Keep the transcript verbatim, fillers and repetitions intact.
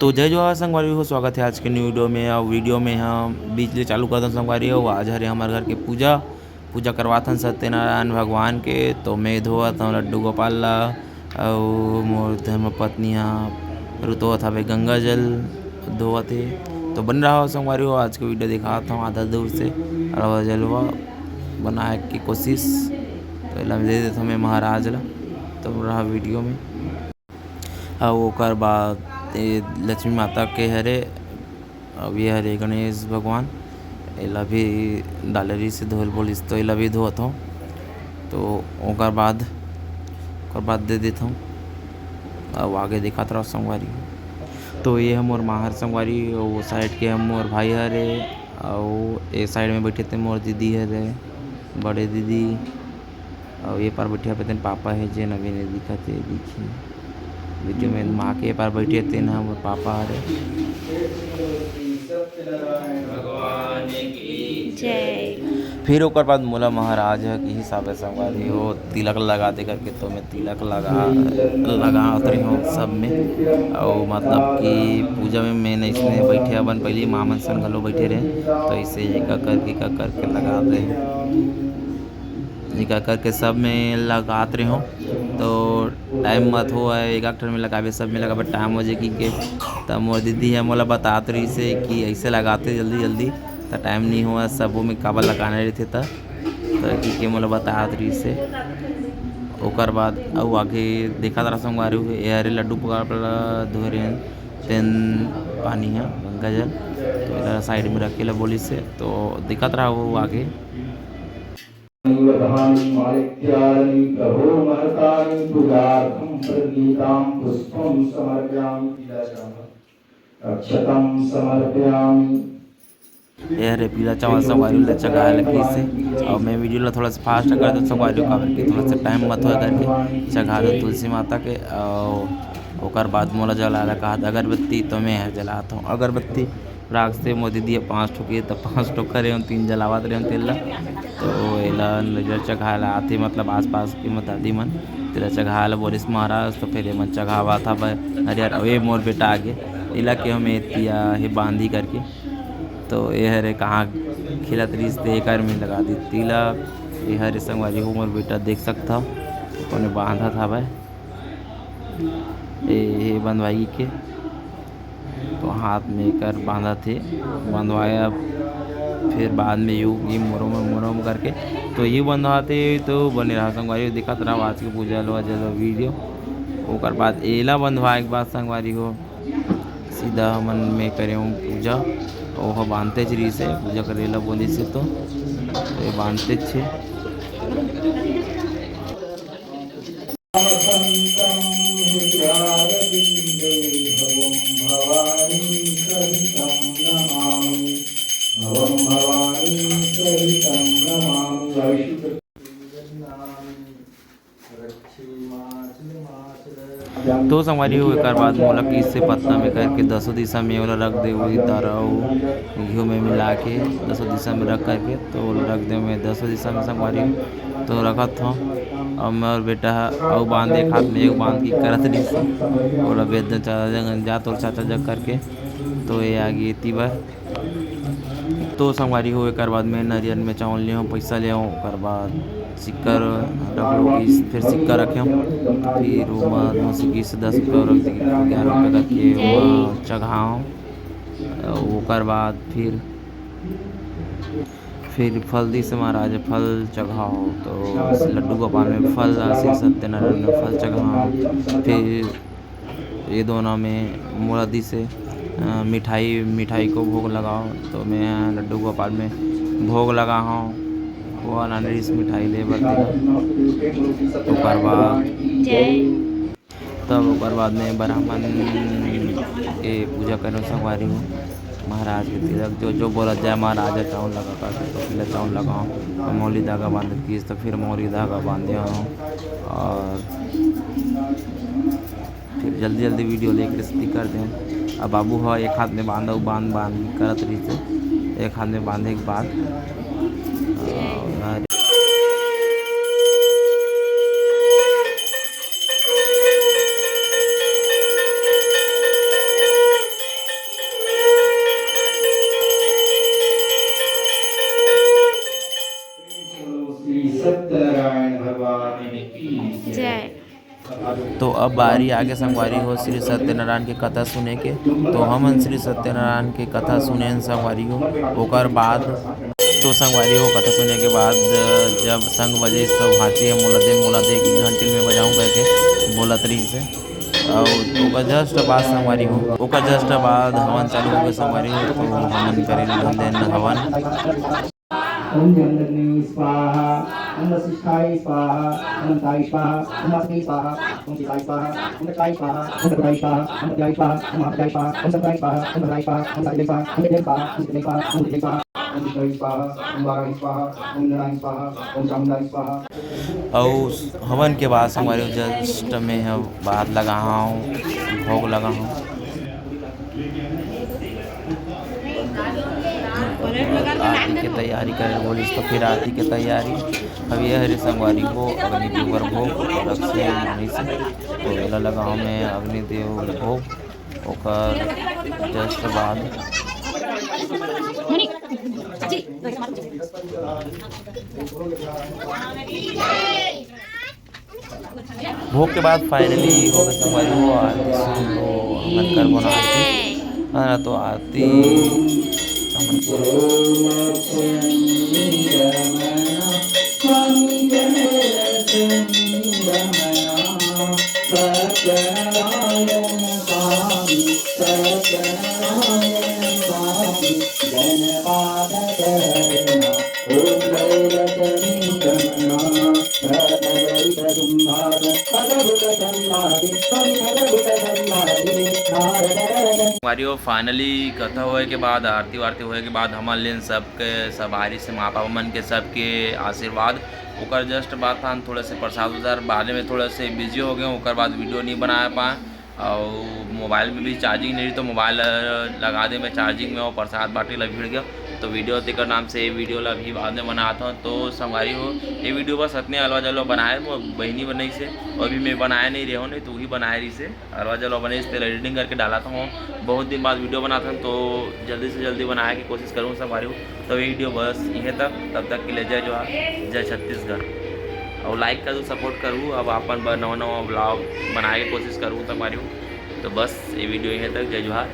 तो जय जोहार संगवारी हो, स्वागत है आज के न्यू वीडियो में। और वीडियो में हम बीच ले चालू करत हन संगवारी हो। आज हरे हमर घर के पूजा, पूजा करवात हन सत्यनारायण भगवान के। तो मैं धोवत हूँ लड्डू गोपाल ला, अउ मोर धर्मपत्नी ह रुतोवत हवे, गंगा जल धोवत हे। तो बन रहा हो संगवारी हो, आज के वीडियो दिखात हूँ आधा दूर से। अरवा जलवा बनाए के कोशिश, तो एला दे देत हूँ मैं महाराज ला। तो रहा वीडियो में। अउ ओकर बाद ए लक्ष्मी माता के हरे, अउ ये हरे गणेश भगवान, एला भी डालरी से धोल बोलिस, तो एला भी धोत हूँ। तो ओकर बाद, ओकर बाद दे देत हूँ। अउ आगे दिखात रहो संगवारी। तो ये ह मोर माँ हर संगवारी, अउ वो साइड के ह मोर भाई हरे, अउ ए साइड में बैठे ते मोर दीदी हरे, बड़े दीदी। अउ ये पार बइठे हवे तेन पापा हे, जेन अभी नइ दिखत हे, दिखही। वीडियो में माँ के ए पार बइठे तेन ह मोर पापा हरे। भगवान की जय। फिर ओकर बाद मोला महाराज ह किहिस हवे संगवारी हो, तिलक लगा दे करके, तो मैं तिलक लगा, लगावत रहे हूँ सब में। अउ मतलब कि पूजा में मैं अइसने बइठे हवन, पहली माँ मन संग घलो बइठे रहे, तो अइसे एका करके, एका करके लगा दे। एका करके सब में लगात रहे हूँ, तो टाइम मत हो, एक आध ठन में लगाबे, सब में लगाबे टाइम हो जाए कि के। त मोर दीदी ह मोला बतात रहिस हे कि अइसे लगाते जल्दी जल्दी, त टाइम नहीं होवय, सबो में काबर लगाना रहिथे त, त कि के मोला बतात रहिस हे। ओकर बाद अउ आगे देखत रहा संगवारी हो, ए हरे लड्डू गोपाल ला धोए रहे तेन पानी ह गंगा जल, तो एला साइड में रखे ला बोलिस हे, तो देखत रहा वो आगे। वरदानि माणिक्यानि प्रभो महतानि पूजार्थं प्रणीतां पुष्पं समर्पयामि। पीला चावल अक्षतं समर्पयामि। ये हरे पीला चावल संगवारी ला चघाए ला किहिस हे, अउ मैं वीडियो ला थोड़ा सा फास्ट कर दूँ संगवारी, काबर कि थोड़ा सा टाइम मत होए करके चघा दो तुलसी माता के। अउ ओकर बाद मोला जलाए ला कहा अगरबत्ती, तो मैं ह जलात हूँ अगरबत्ती। राख से मोर दीदी ह पाँच ठो किहिस, त पाँच ठो करे हूँ, तीन जलावत रहे हूँ तेला। तो एला नरियर चघाए ला आथे, मतलब आसपास के म दादी मन, तेला चघाए ला बोलिस महाराज, तो फिर एमन चघावत हवय नरियर। अउ ए मोर बेटा आगे, एला के हम एतिया हे बांधी करके, तो ए हरे कहाँ खेलत रहिस, ते एकर में लगा दी तिलक। ए हरे संगवारी हो मोर बेटा, देख सकथव, कोने बांधत हवय। ए, ए बंधवाई के तो हाथ में एकर बांधत हे, बंधवाया, फिर बाद में यू, ये मोरम, मोरम करके तो ये बंधवाते। तो बने रहा संगवारी हो, देखत रहा आज के पूजा लो, जल वीडियो। ओकर बाद एला बंधवाए के बाद संगवारी हो, सीधा हमन में करे हूँ पूजा। ओह बांधते रहिस हे, पूजा करे ला बोलिस हे तो, तो ये बांधते छे। वसन्तं हृदयारविन्दे भवं भवानी सहितं नमामि। भवं भवानी सहितं नमामि। तो संगवारी हो, एकर बाद मोला किहिस हे पत्ता में करके दसों दिशा में ओला रख दे, उही तारा अउ घीव में मिला के दसों दिशा में रख करके, तो ओला रख दे मैं दसों दिशा में संगवारी हो। तो रखत हूँ, अब मोर बेटा ह अउ बांध एक हाथ में, एक बांध की करत रहिस, ओला बेच दे चाचा जग, जा तोर चाचा जग करके, तो ये आ गे एती बर। तो संगवारी हो, एकर बाद मैं नरियर में चावल ले हूँ, पैसा ले हूँ, ओकर बाद सिक्का रख लो कि फिर सिक्का रखे हूँ, फिर वो बाद में सिक्की से दस रुपया रख दी, ग्यारह रुपया करके वो चघाओ। ओकर बाद फिर, फिर फल दिस महाराज, फल चघाओ, तो लड्डू गोपाल में फल, श्री सत्यनारायण में फल चघाओ, फिर ये दोनों में मोला दिस हे, अ, मिठाई, मिठाई को भोग लगाओ, तो मैं लड्डू गोपाल में भोग लगा हूँ, वो अनानास मिठाई ले बर तेला। ओकर बाद जय। तब ओकर बाद में ब्राह्मण के पूजा करो संगवारी हो, महाराज के तिलक जो, जो बोला जाए, महाराज चावल लगा कर, तो पीला चावल लगाओ, तो मौली धागा बांध किस, तो फिर मौली धागा बांधे हो और फिर जल्दी जल्दी वीडियो लेकर स्पीकर दें। अब बाबू ह एक हाथ में बांधा, बांध बांध करत रहिस हे, एक हाथ में बांधे के बाद, अ, तो अब बारी आगे संगवारी हो श्री सत्यनारायण के कथा सुने के। तो हमन श्री सत्यनारायण के कथा सुनेन संगवारी हो। ओकर बाद तो संगवारी हो, कथा सुने के बाद जब शंख बजे तो हाथी ह मोला दे, मोला दे कि घंटी में बजाऊं करके बोलत रहिस हे। अउ ओकर जस्ट बाद संगवारी हो, ओकर जस्ट बाद हवन चालू हो गए संगवारी हो। तो हमन करे धन देन हवन। ओम जमदग्नि स्वाहा, ओम वशिष्ठाय स्वाहा, ओम अंताय स्वाहा, ओम वासुकी स्वाहा, ओम चिताय स्वाहा, ओम दक्षाय स्वाहा, ओम प्रभुताय स्वाहा, ओम प्रत्याय स्वाहा, ओम महाप्रत्याय स्वाहा, ओम शंकराय स्वाहा, ओम भद्राय स्वाहा, ओम सावित्र्याय स्वाहा, ओम चित्तय स्वाहा, ओम बुद्धिकाय स्वाहा, ओम वाराही स्वाहा, ओम नारायण स्वाहा, ओम चामुंडाय स्वाहा। अउ हवन के बाद संगवारी हो जस्ट में ह बात लगा हूँ, भोग लगा हूँ। आरती के तैयारी करे बोलिस, तो फिर आरती के तैयारी अब ये हरे संगवारी हो, अग्नि देव बर भोग रख से मानिस, तो एला लगाओ में अग्नि देव भोग, ओकर जस्ट बाद भोग के बाद finally हो गए संगवारी हो आरती शुरू, तो हमन करबो ना आरती। हाँ, तो आरती हमन संगवारी हो, finally कथा होए के बाद, आरती वारती होए के बाद, हमन लेन सबके, सब आरिस हे माँ पापा मन के, सबके आशीर्वाद। ओकर जस्ट बाद हम थोड़ा से प्रसाद उसाद बारे में थोड़ा से बिजी हो गए, ओकर बाद वीडियो नहीं बना पाए। अउ मोबाइल में भी चार्जिंग नहीं रही, तो मोबाइल लगा दे मैं चार्जिंग में, अउ प्रसाद बांटे ला भिड़ गया, तो वीडियो तेकर नाम से वीडियो ला भी बाद में बनात हूँ। तो संगवारी हो, ये वीडियो बस अतने अलवा जलवा बनाए, मोर बहिनी बनाइस हे, अभी मैं बनाए नहीं रहे हूँ, नहीं तो वही बनाए रहिस हे। अलवा जलवा बने, इस तेला एडिटिंग करके डालत हूँ। बहुत दिन बाद वीडियो बनात हूँ, तो जल्दी से जल्दी बनाए के कोशिश करूँ संगवारी हो। तो ये वीडियो बस इहें तक, तब तक के लिए जय जोहार, जय छत्तीसगढ़। अउ लाइक करू, सपोर्ट करू, अब अपन बर नवा नवा ब्लॉग बनाए के कोशिश करू संगवारी हो। तो बस ये वीडियो इहें तक, जय जोहार।